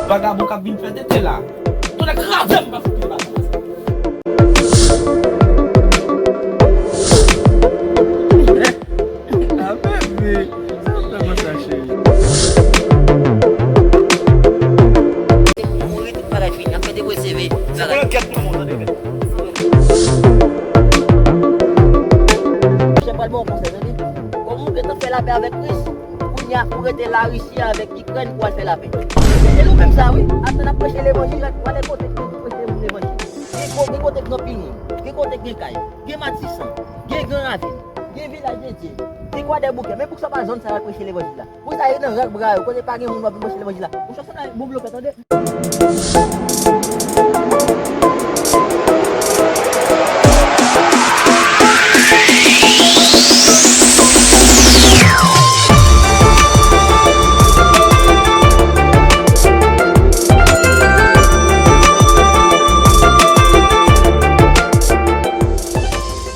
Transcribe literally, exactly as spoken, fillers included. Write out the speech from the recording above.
Vagabon k ap vin fè tete la. Tonnè kraze m pa fout li la. Sa fè konsa, cheri. Mouri tout bagay fini. Apre depoze seve. Se pou lanket nou monte, tande. Monchè, pral ba w konsèy, tande. Kòm ou gentan fè lapè avèk Ris, kounye a ou rete Larisi avèk Ikrèn pou al fè lapè. E nou menm sa, wi. Ap tann ap preche levanjil, gade kote nou preche levanjil. Gen ko-, gen kote k nan Pini, gen kote k gen kay, gen Matisan, gen Gran Ravin, gen Vilaj de Dye, gen Kwadèboukè. Men poukisa pa zòn sa yo al preche levanjil la? Poukisa yo nan rèk bra yo, kote pa gen moun w ap vin preche levanjil la? Monchè, se la bon bloke, tande.